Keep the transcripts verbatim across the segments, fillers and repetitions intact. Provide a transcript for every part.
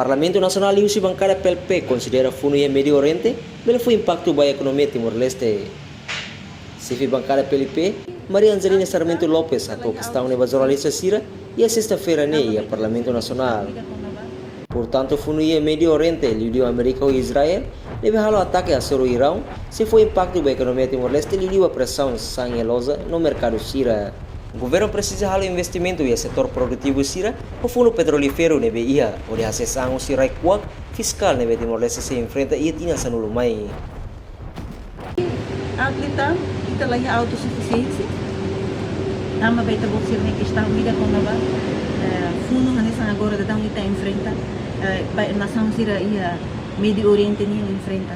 Parlamentu Nasionál liuhusi bankada P L P konsidera funu iha Médiu Oriente bele fó impaktu ba ekonomia Timor-Leste. Xefe bankada P L P, Maria Angelina Sarmento Lopes, hato'o kestaun ne'e ba jornalista sira iha sesta-feira ne'e iha Parlamentu Nasionál. Portantu, funu iha Médiu Oriente, liuliu Amérika ho Israel, ne'ebé halo atake hasoru Iraun, sei fó impaktu ba ekonomia Timor-Leste, liuliu ba presaun sasán iha loja no merkadu sira. Governu presiza halo investimentu iha setór produtivu sira ho fundu petrolíferu ne'ebé iha, hodi hasees an husi rai-kuak fiskál ne'ebé Timor-Leste sei enfrenta iha tinan sanulu mai. Atleta, ita la iha autosufisiénsia. Tanba ba ita-boot sira-nia kestaun ida kona-ba, eh, funu hanesan agora daudaun ita enfrenta, eh, ba nasaun sira iha Médiu Oriente nian enfrenta.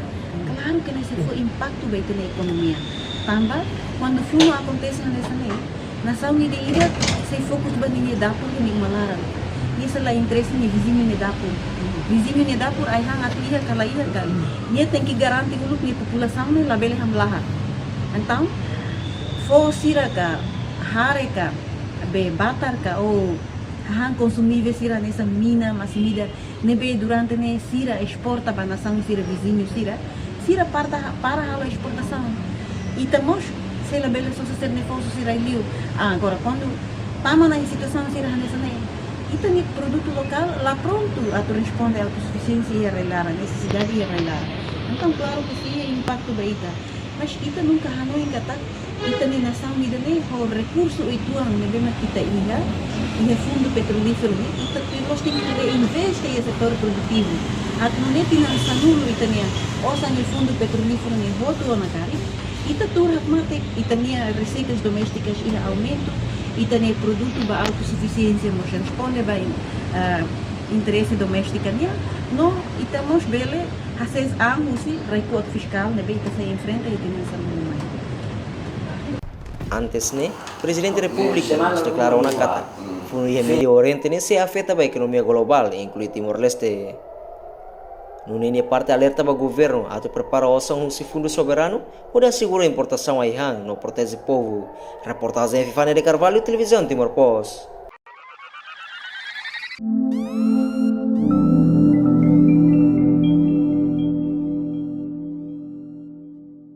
Klaru ke ne'e sei fó impaktu ba ita-nia ekonomia. Tanba, kuandu funu akontese hanesan ne'e, nasaun ida-idak sei fokus ba ninia dapur ho nia uma laran. Nia sei la interese nia viziñu nia dapur. Viziñu nia dapur ai-han atu iha ka la iha ka. Nia tenke garante uluk nia populasaun ne'e labele hamlaha. Entaun, foho sira ka, hare ka, be batar ka, ou hahán konsumivel sira hanesan mina, masin-midar, ne'ebé durante ne'e sira esporta ba nasaun sira viziñu sira, sira parta, para halo esportasaun. Ita mós sei labele sosa sira-nia foho sira liu. Ah, agora, kuandu tama ona situasaun sira hanesan ne'e, ita-nia produtu lokál la prontu atu responde autosufisiénsia iha rai-laran, nesesidade iha rai-laran. Entaun, klaru ke sei iha impaktu ba ita. Mas ita nunka hanoin katak ita-nia nasaun ida-ne'e ho rekursu uitoan ne'ebé mak ita iha, iha fundu petrolíferu ne'e, ita tuir loos tenke reinveste iha setór produtivu. Atu nune'e tinan sanulu ita-nia osan iha fundu petrolíferu ne'e hotu ona karik, ita tuur hakmatek, ita-nia reseitas doméstikas iha aumentu, ita-nia produtu ba autosufisiénsia mós responde ba in-, ah, interese doméstika nian, no ita mós bele hasees an husi rai-kuak fiskál ne'ebé ita sei enfrenta iha tinan sanulu mai. Antes ne'e, Prezidente Repúblika mós deklara ona katak funu iha Médiu Oriente ne'e sei afeta ba ekonomia globál, inklui Timor-Leste. Nune'e nia parte alerta ba governu atu prepara osan husi fundu soberanu hodi asegura importasaun ai-han no proteje povu. Reportajen Epifania de Carvalho, Televizaun Timor Post.